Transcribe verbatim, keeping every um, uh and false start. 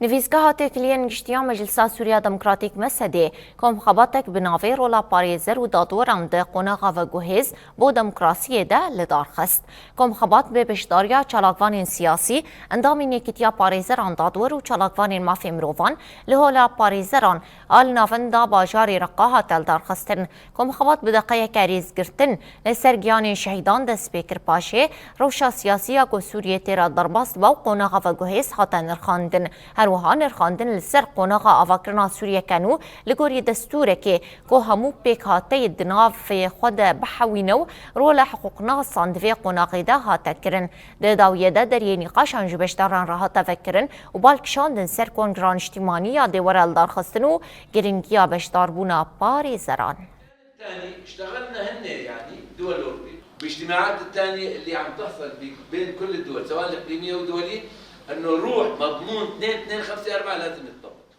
Nivîsgeha Têkiliyên Giştî ya Meclisa Sûriya Demokratîk, MSD'ê, komxebatek bi navê Rola Parêzer û Dadweran di qonaxa veguhêz bo demokrasiyê de li dar xist. Komxebat bi beşdariya çalakvanên siyasî, endamên Yekîtiya Parêzeran Dadwer û çalakvanên mafê mirovan li Hola Parêzeran a li navenda bajarê Reqa hate lidarxistin. Komxebat bi deqeyeke rêzgirtin li ser giyanên şehîdan dest pê kir. Paşê rewşa siyasî ya ku Sûriyê tê re derbas dibe û qonaxa veguhêz hate nirxandin. Her wiha nirxandin li ser qonaxa avakirina Sûriyeke nû li gorî destûrekê ku hemû pêkhateyê di navê xwe de bihewîne û rola hiqûqnasan di vê qonaxê de hate kirin. Di dawiyê de deriyê nîqaşan ji beşdaran re hate vekirin û bal kişandin ser kongra niştîmanî ya dê were lidarxistin û giringiya beşdarbûna parêzeran. الثاني اشتغلنا هن، يعني، دول الأوروبية باجتماعات الثانية اللي عم تحصل بي-، بين كل الدول، سواء الإقليمية والدولية، إنه روح مضمون اثنين، اثنين، خمسة، أربعة لازم يتطبق.